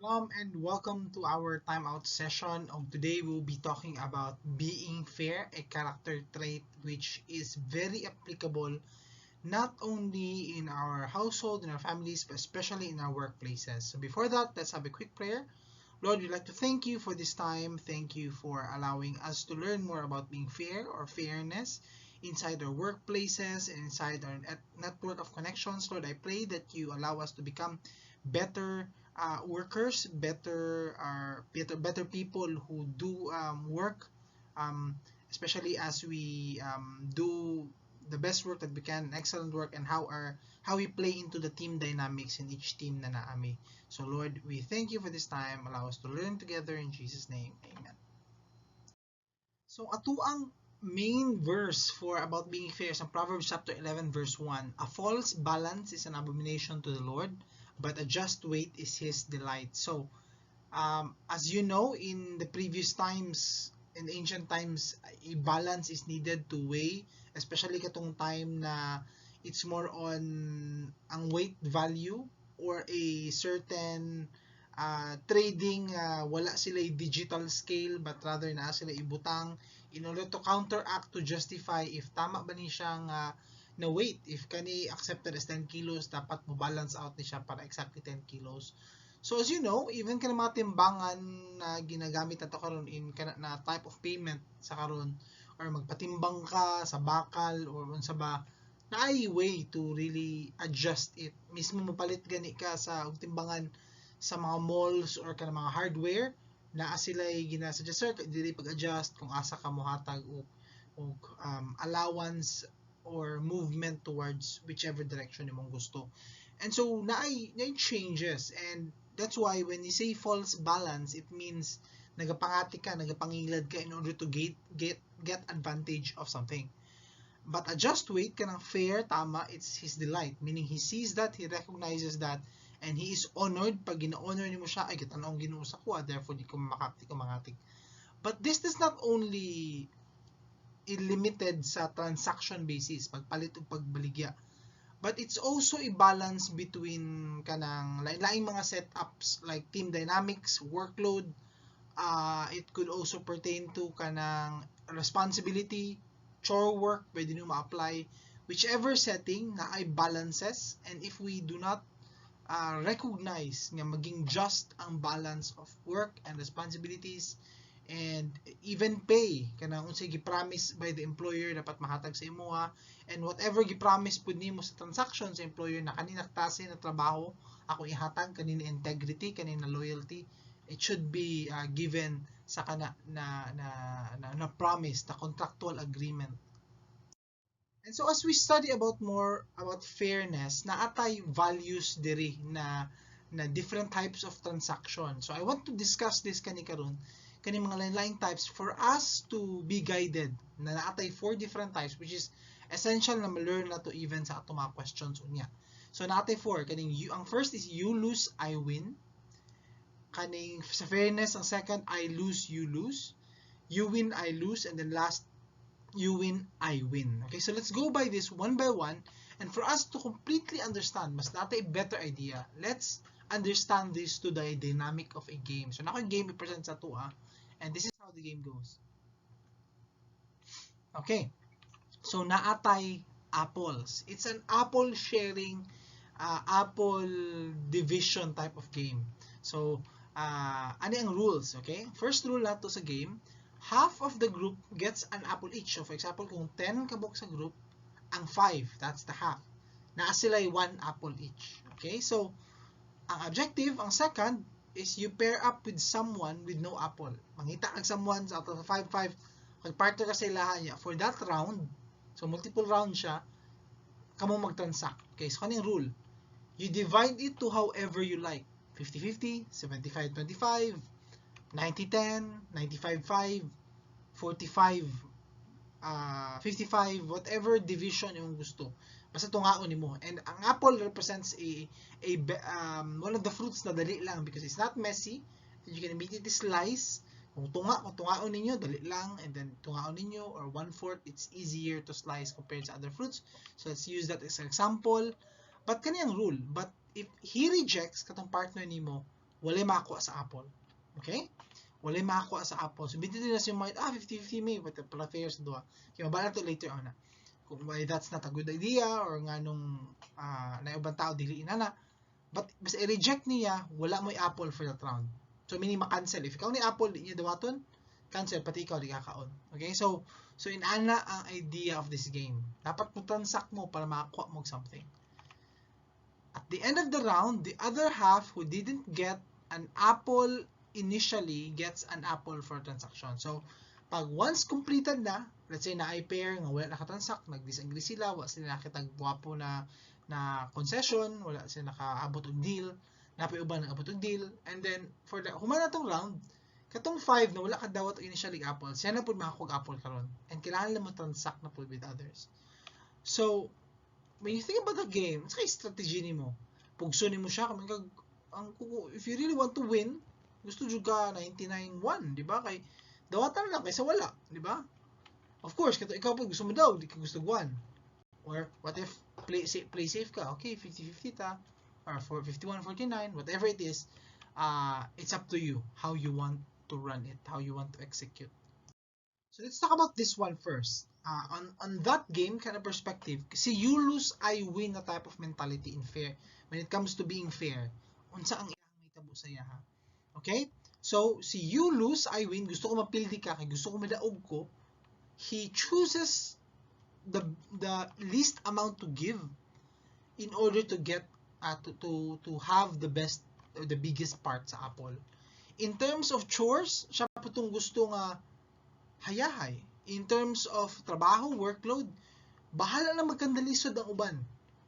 Shalom and welcome to our timeout session. Today we'll be talking about being fair, a character trait which is very applicable not only in our household, in our families, but especially in our workplaces. So before that, let's have a quick prayer. Lord, we'd like to thank you for this time. Thank you for allowing us to learn more about being fair or fairness inside our workplaces and inside our network of connections. Lord, I pray that you allow us to become better workers, better people who do work, especially as we do the best work that we can, excellent work, and how we play into the team dynamics in each team na naa mi. So Lord, we thank you for this time. Allow us to learn together in Jesus' name. Amen. So atoang main verse for about being fair sa Proverbs chapter 11 verse 1. "A false balance is an abomination to the Lord, but a just weight is his delight." So, as you know, in the previous times, in ancient times, a balance is needed to weigh, especially katong time na it's more on ang weight value or a certain trading, wala sila digital scale but rather naa sila ibutang in order to counteract, to justify if tama ba ni siyang na weight. If kani accepted as 10 kilos, dapat mo balance out ni siya para exactly 10 kilos. So as you know, even kana mga timbangan na ginagamit nato karon in kana na type of payment sa karon or magpatimbang ka sa bakal or unsa ba, naay way to really adjust it. Mismo mopalit gani ka sa og timbangan sa mga malls or kana mga hardware, naa sila gina-suggest, "Sir, dili pag-adjust," kung asa ka mohatag og allowance or movement towards whichever direction imong gusto. And so naay changes, and that's why when you say false balance, it means nagapangati ka, nagapangilad ka in order to get advantage of something. But a just weight, kanang fair, tama, it's his delight. Meaning he sees that, he recognizes that, and he is honored. Pag gina-honor nimo siya, ay gitan-awng Ginoo sa kuha, therefore di ko mangatig. But this does not only limited sa transaction basis, pagpalit o pagbaligya. But it's also a balance between kanang lain-laing mga setups like team dynamics, workload, it could also pertain to kanang responsibility, chore work, pwede nyo ma-apply. Whichever setting naay balances, and if we do not recognize nga maging just ang balance of work and responsibilities and even pay, kanang unsay gi-promise by the employer dapat mahatag sa imuha, and whatever gi-promise pud nimo sa transaction sa employer na kani klase na trabaho ako ihatag, kani na integrity, kani na loyalty, it should be given sa kana na promise, na contractual agreement. And so as we study about more about fairness, naa tay values diri na different types of transaction. So I want to discuss this kani karon, kani mga lain-laing types for us to be guided na naa tay four different types, which is essential na ma-learn na to even sa ato mga questions unya. So naa tay four kaning you, ang first is you lose, I win. Kaning sa fairness, ang second, I lose, you lose. You win, I lose, and then last, you win, I win. Okay, so let's go by this one by one, and for us to completely understand, mas naa tay better idea, let's understand this to the dynamic of a game. So, naa koy game i-present sa ato, and this is how the game goes. Okay, so naa tay apples. It's an apple sharing, apple division type of game. So, ano ang rules, okay? First rule nato sa game, half of the group gets an apple each. So, for example, kung 10 kabuk sa group, ang 5, that's the half. Naa sila 1 apple each. Okay? So, ang objective, ang second, is you pair up with someone with no apple. Mangita kag someone out of 5, 5, mag-partner ka sa ilaha niya. For that round, so multiple round siya, kamo mag-transact. Okay, so kaning rule? You divide it to however you like. 50-50, 75-25, 90-10, 95-5, 45, 55, whatever division yung gusto. Basta tungaon nimo. And ang apple represents a one of the fruits na dali lang because it's not messy. You can immediately slice. Kung tungaon ninyo, dali lang, and then tungaon ninyo or one-fourth, it's easier to slice compared sa other fruits. So let's use that as an example. But kani ang rule. But if he rejects katong partner nimo, Walay makakuha sa apple. Okay? Walay makakuha sa apple. So, binti din na si mind, 50-50 may, but para fair sa duha. Okay, mabala to later on na kung why that's not a good idea or nga nung na ubang tao dili inana. But basta i-reject niya, wala mo'y apple for that round. So meaning ma-cancel. If ikaw ni apple, di niya dawaton, cancel, pati ikaw di kakaon. Okay? So inana ang idea of this game. Dapat mo transact mo para makakuha mo something. At the end of the round, the other half who didn't get an apple initially gets an apple for transaction. So, pag once completed na, let's say na pair nga wala nakatransact, nag-disagree sila, wala sila nakita gwapo na concession, wala sila nakaabot og deal, napay uban nag-abot og deal, and then for the human na tong round, katong 5 na wala kadawat og initially apple, siya na pud makakuha apple karon. And kailangan lang mo transact na pud with others. So, when you think about the game, sa strategy nimo, pugso nimo siya kung kag ang if you really want to win, gusto jud ka 99-1, di ba? Kay dawatan lang kaysa wala, di ba? Of course, kato ikaw pud gusto mo daw, di ka gusto 1. Or what if play safe ka? Okay, 50-50 ta or 51-49, whatever it is, it's up to you how you want to run it, how you want to execute. So let's talk about this one first. On that game kind of perspective, kasi you lose, I win na type of mentality in fair, when it comes to being fair, unsa ang iyang mahitabo sa iya ha? Okay? So, si you lose, I win, gusto ko mapildi ka, kay gusto ko madaog ko, he chooses the least amount to give in order to get to have the best or the biggest part sa apple. In terms of chores, siya po tong gusto nga hayahay. In terms of trabaho, workload, bahala na magkandalisod ang uban.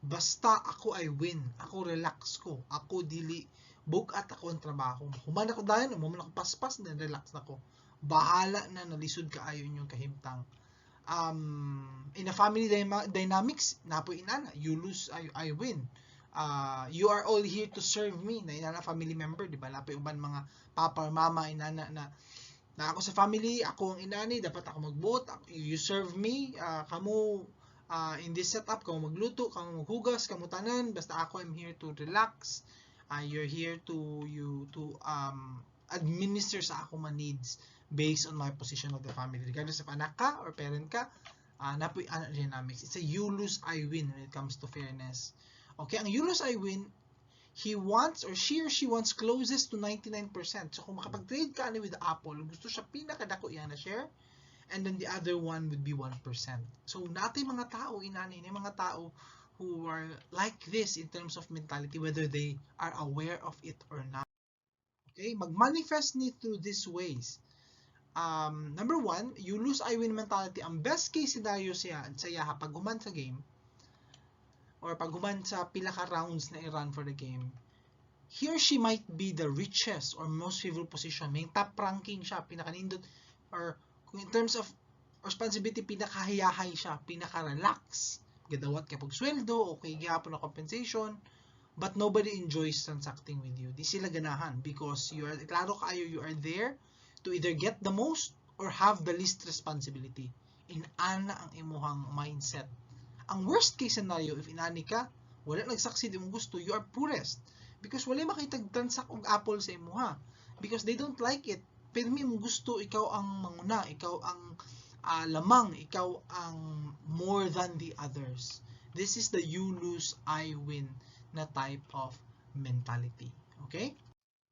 Basta ako ay win. Ako relax ko. Ako dili bugat ako ang trabaho. Human ako dayon, human ako paspas, then relax na ko. Bahala na nalisod kaayo inyong kahimtang. In a family dynamics, napoy inana, you lose, I win. You are all here to serve me, na inana family member, di ba? Napoy uban mga papa or mama inana na na ako sa family, ako ang inani, dapat ako magbuot, you serve me, kamo in this setup, kamo magluto, kamo maghugas, kamo tanan, basta ako I'm here to relax, you're here to you to administer sa ako mga needs based on my position of the family. Regardless of anak ka or parent ka, napoy ana dynamics. It's a you lose, I win when it comes to fairness. Okay, ang you lose, I win, he wants or she wants closest to 99%. So kung makapag-trade ka ani with Apple, gusto siya pinakadako iya na share and then the other one would be 1%. So natay mga tao inani ni mga tao who are like this in terms of mentality, whether they are aware of it or not. Okay, mag-manifest ni through these ways. Number one, you lose, I win mentality. Ang best case scenario siya sa iya pag human sa game or pag human sa pila ka rounds na i-run for the game, he or she might be the richest or most favorable position. May top ranking siya, pinakanindot, or kung in terms of responsibility, pinakahayahay siya, pinaka-relax. Gadawat ka pag sweldo, okay gihapon na compensation, but nobody enjoys transacting with you. Di sila ganahan because you are, klaro kaayo, you are there to either get the most or have the least responsibility. Inana ang imuhang mindset. Ang worst case scenario, if inani ka, wala nag-succeed imong gusto, you are poorest. Because wala makitag transact og apple sa imuha. Because they don't like it. Pero imong gusto, ikaw ang manguna, ikaw ang lamang, ikaw ang more than the others. This is the you lose, I win na type of mentality. Okay?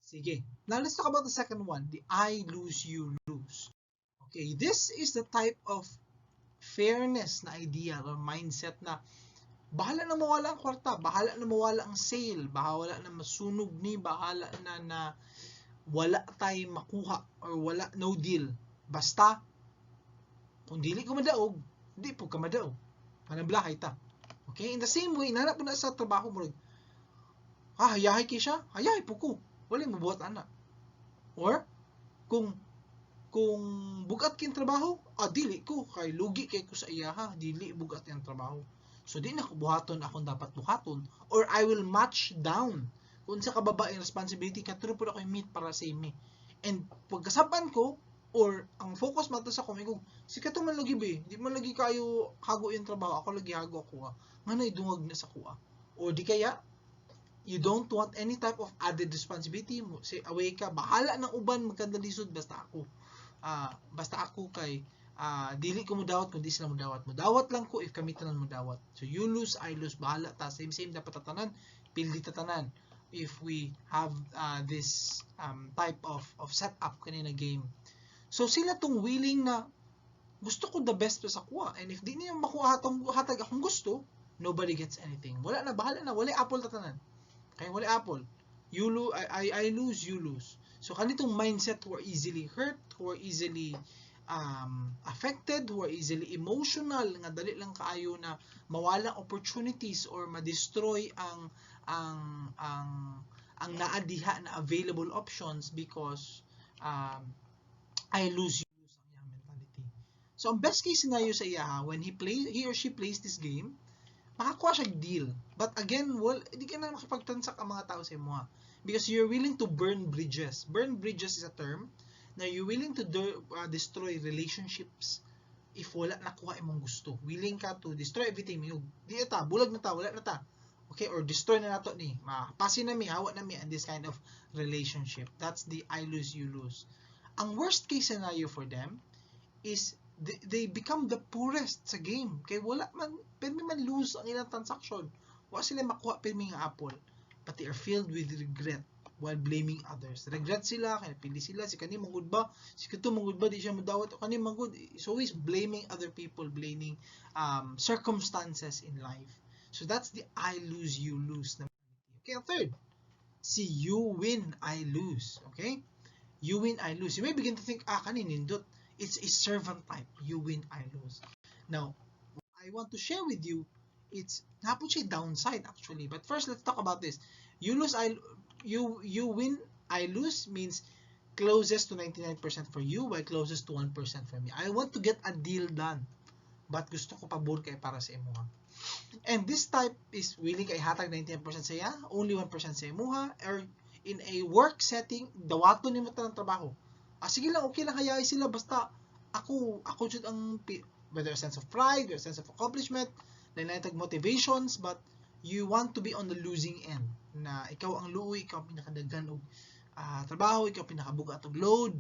Sige. Now, let's talk about the second one, the I lose, you lose. Okay, this is the type of fairness na idea or mindset na bahala na mawala ang kwarta, bahala na mawala ang sale, bahala na masunog ni, bahala na na wala tay makuha or wala, no deal. Basta kung dili ko madaog, di po ka madaog. Panablahay ta. Okay? In the same way, nanap po na sa trabaho mo, hayahay kay siya, hayahay po ko. Wala mo buhat ana. Or kung bugat kin trabaho, dili ko kay lugi kay ko sa iya ha, dili bugat yang trabaho. So di na ko buhaton akong dapat buhaton or I will match down. Kung sa kababa ang responsibility, katuro po ako meet para sa me. And pagkasapan ko or ang focus man to sa ko, si kato man lagi be, di man lagi kayo hago yung trabaho, ako lagi hago ako ha. Nga na idungag na sa kuha. O di kaya, You don't want any type of added responsibility. Say away ka, bahala ng uban magkadalisod, basta ako. Basta ako kay dili ko mudawat kung di sila mudawat. Mudawat lang ko if kami tanan mudawat. So you lose, I lose, bahala ta. Same same dapat tatanan, pildi tatanan if we have this type of setup kanina game. So sila tong willing na gusto ko the best pa sa kuha. And if di niya makuha atong hatag akong gusto, nobody gets anything. Wala na, bahala na, wala apple tatanan. Okay, wala apple. You lose, I lose, you lose. So kanitong mindset who are easily hurt, who are easily affected, who are easily emotional, nga dali lang kaayo na mawala opportunities or ma-destroy ang naa diha na available options because I lose, you lose ang iyang mentality. So ang best case scenario sa iya ha, when he or she plays this game, makakuha siya deal. But again, well, hindi ka na makapagtransact ang mga tao sa imo ha. Because you're willing to burn bridges. Burn bridges is a term na you're willing to destroy relationships if wala nakuha imong gusto. Willing ka to destroy everything. Yung, di ta, bulag na ta, wala na ta. Okay, or destroy na nato ni. Mapasin na mi, hawa na mi and this kind of relationship. That's the I lose, you lose. Ang worst case scenario for them is they become the poorest sa game. Kay wala man, pirmi man lose ang ilang transaction. Wala sila makuha pirmi nga apple. But they are filled with regret while blaming others. Regret sila, kaya pili sila, si kani mangud ba, si kato mangud ba, di siya mudawat, kani mangud. It's always blaming other people, blaming circumstances in life. So that's the I lose, you lose. Okay, ang third, si you win, I lose. Okay? You win, I lose. You may begin to think, "Ah, kani nindot." It's a servant type. You win, I lose. Now, I want to share with you, it's naa pod siya downside actually. But first, let's talk about this. You lose, I you you win, I lose means closest to 99% for you while closest to 1% for me. I want to get a deal done. But gusto ko pabor kay para sa imuha. And this type is willing kay hatag 99% sa iya, only 1% sa imuha, or in a work setting, dawaton nimo tanang trabaho. Ah, sige lang, okay lang hayai sila basta ako jud ang whether a sense of pride or a sense of accomplishment, lain tag motivations, but you want to be on the losing end na ikaw ang luoy, ikaw ang pinakadaghan og trabaho, ikaw ang pinakabugat og load,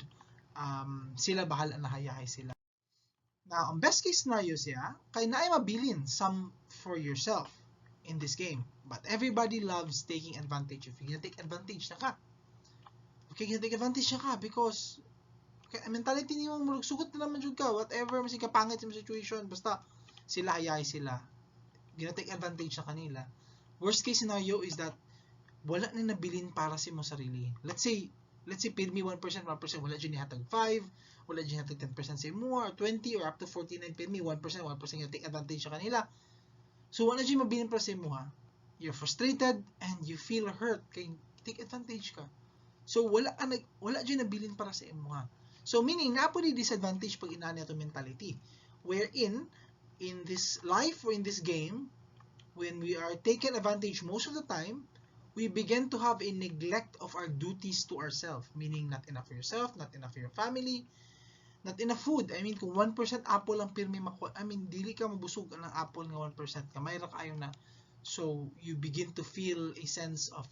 sila bahala na, hayahay sila. Now, ang best case scenario siya, kay naay mabilin some for yourself in this game. But everybody loves taking advantage of you. Take advantage na ka. Okay, take advantage na ka because kay mentality nimo murag sugot na naman jud ka, whatever mas kapangit sa situation, basta sila hayahay sila. Gina take advantage na kanila. Worst case scenario is that wala na nabilin para sa imong sarili. Let's say pirmi 1%, 1%, wala jud nihatag 5, wala jud nihatag 10% sa imo or 20 or up to 49, pirmi 1%, 1% nga take advantage sa kanila. So wala jud mabilin para sa imo ha. You're frustrated and you feel hurt kay take advantage ka. So wala ka nag wala jud nabilin para sa imo ha. So meaning naa pod disadvantage pag inani ato mentality wherein in this life or in this game, when we are taken advantage most of the time, we begin to have a neglect of our duties to ourselves, meaning not enough for yourself, not enough for your family, not enough food. I mean, kung 1% apple ang pirmi makuha, I mean, dili ka mabusog ng apple nga 1%, kamay ra kaayo na. So, you begin to feel a sense of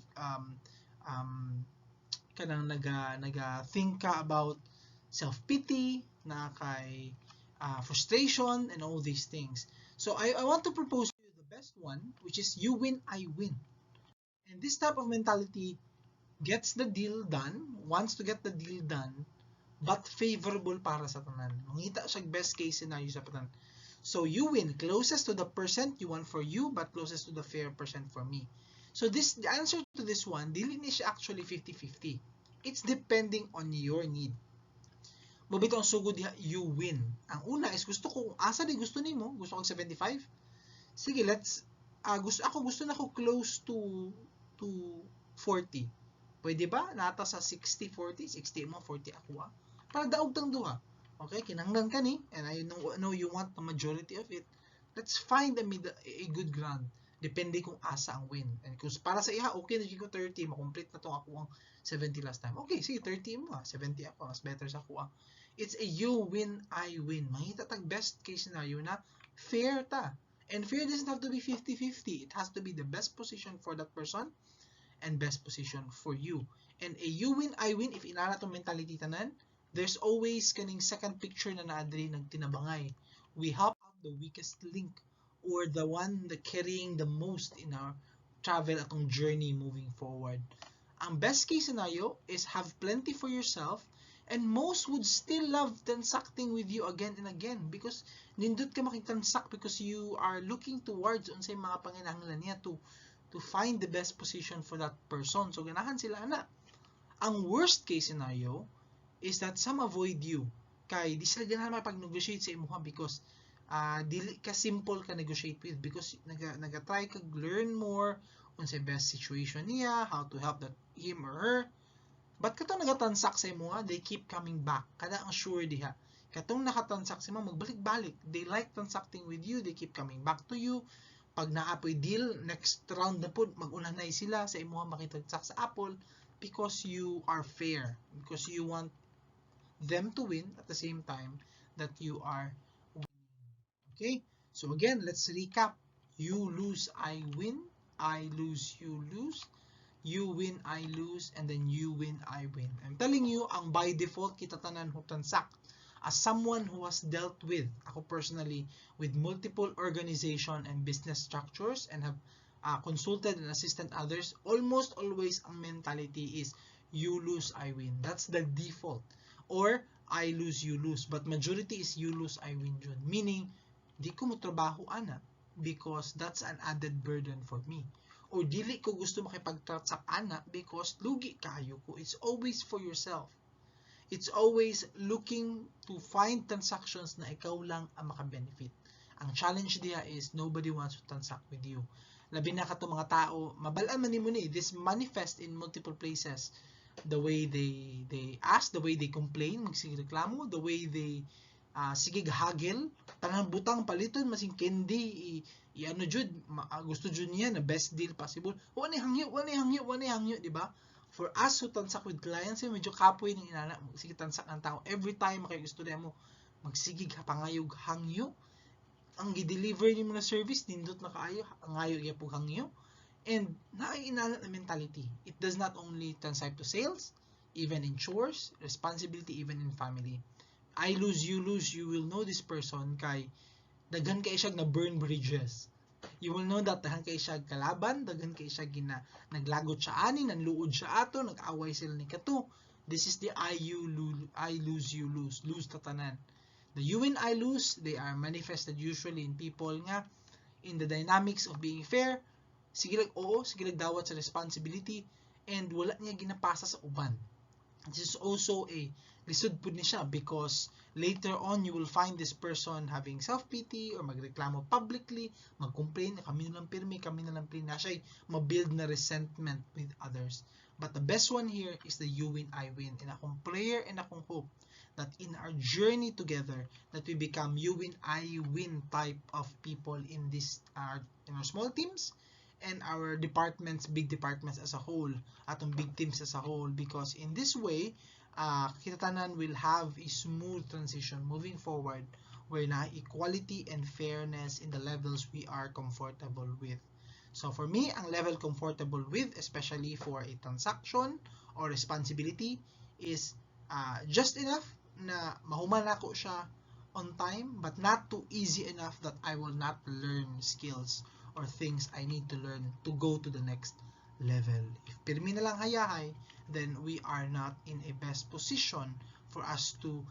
kanang naga think ka about self-pity, na kay frustration, and all these things. So, I want to propose to you the best one, which is you win, I win. And this type of mentality gets the deal done, wants to get the deal done, but favorable para sa tanan. Mangita siya best case scenario sa tanan. So you win closest to the percent you want for you, but closest to the fair percent for me. So this the answer to this one, dili ni siya actually 50-50. It's depending on your need. Mao bitaw ang sugod diha, you win. Ang una is gusto ko, asa di gusto nimo? Gusto kong 75? Sige, let's gusto ako gusto na ko close to 40. Pwede ba? Nata sa 60-40, 60 mo, 40 ako ah. Para daog tang duha. Okay, kinahanglan ka ni and I know you want the majority of it. Let's find a good ground. Depende kung asa ang win. And kung para sa iha, okay na ko 30, makomplete na to ako ang 70 last time. Okay, sige, 30 mo ah. 70 ako, mas better sa ako ah. It's a you win, I win. Mangita tag best case scenario na fair ta. And fair doesn't have to be 50-50. It has to be the best position for that person and best position for you. And a you win, I win, if inana tong mentality tanan, there's always kaning second picture na naa diri nagtinabangay. We help out the weakest link or the one that carrying the most in our travel, atong journey moving forward. Ang best case scenario is have plenty for yourself and most would still love transacting with you again and again because nindot ka makitransact because you are looking towards unsay mga panginahanglan niya to find the best position for that person. So ganahan sila ana. Ang worst case scenario is that some avoid you kay di sila ganahan makipag-negotiate sa imuha because dili ka simple ka negotiate with because naga-try ka learn more unsay best situation niya, how to help that him or her. But katong nagatransact sa imuha, they keep coming back. Kada ang sure diha. Katong nakatransact sa imo, magbalik-balik. They like transacting with you, they keep coming back to you. Pag naa poy deal, next round na pud, mag-una na sila sa imuha makitransact sa Apple because you are fair. Because you want them to win at the same time that you are winning. Okay? So again, let's recap. You lose, I win. I lose, you lose. You win, I lose, and then you win, I win. I'm telling you, ang by default kita tanan who transact. As someone who has dealt with, ako personally, with multiple organization and business structures and have consulted and assisted others, almost always ang mentality is you lose, I win. That's the default. Or I lose, you lose. But majority is you lose, I win jud. Meaning, di ko mo trabaho ana because that's an added burden for me. Or dili ko gusto makipag-transact ana because lugi kayo ko. It's always for yourself. It's always looking to find transactions na ikaw lang ang makabenefit. Ang challenge diha is nobody wants to transact with you. Labi na kato mga tao, mabalaan man nimo ni, this manifest in multiple places. The way they ask, the way they complain, magsige reklamo, the way they sige hagel, tanang butang paliton masing candy i ano jud, gusto jud niya na best deal possible. Wa ni hangyo, wa ni hangyo, wa ni hangyo, di ba? For us who transact with clients, eh, medyo kapoy ning inana, sige transact ang tao every time gusto niya mo magsigig pangayog hangyo. Ang gi-deliver nimo na service nindot na kaayo, ngayo gyapon hangyo. And naay inana na mentality. It does not only translate to sales, even in chores, responsibility, even in family. I lose, you lose, you will know this person kay daghan kay siya na burn bridges. You will know that daghan kay siya kalaban, daghan kay siya gina naglagot siya ani, nanluod siya ato, nag-away sila ni kato. This is the I you lose, I lose, you lose, lose tatanan. The you win, I lose, they are manifested usually in people nga in the dynamics of being fair, sige lang oo, sige lang dawat sa responsibility and wala niya ginapasa sa uban. This is also a lisod pud ni siya because later on you will find this person having self-pity or magreklamo publicly, mag-complain, kami na lang pirmi, kami na lang pirmi, na siya mabuild na resentment with others. But the best one here is the you win, I win. And akong prayer and akong hope that in our journey together, that we become you win, I win type of people in our small teams and our departments, big departments as a whole, atong big teams as a whole, because in this way, kita tanan will have a smooth transition moving forward where na equality and fairness in the levels we are comfortable with. So for me, ang level comfortable with, especially for a transaction or responsibility, is just enough na mahuman nako siya on time, but not too easy enough that I will not learn skills or things I need to learn to go to the next level. If pirmi na lang hayahay, then we are not in a best position for us to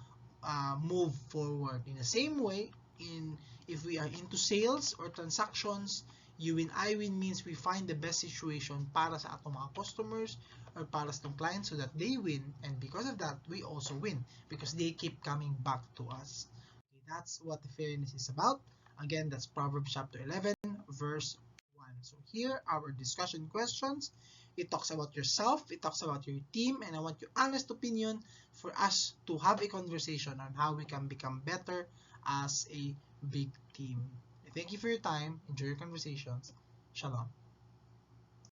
move forward. In the same way, in if we are into sales or transactions, you win, I win means we find the best situation para sa atong mga customers or para sa atong clients so that they win, and because of that, we also win because they keep coming back to us. Okay, that's what the fairness is about. Again, that's Proverbs chapter 11, verse 1. So here, our discussion questions. It talks about yourself, it talks about your team, and I want your honest opinion for us to have a conversation on how we can become better as a big team. Thank you for your time. Enjoy your conversations. Shalom.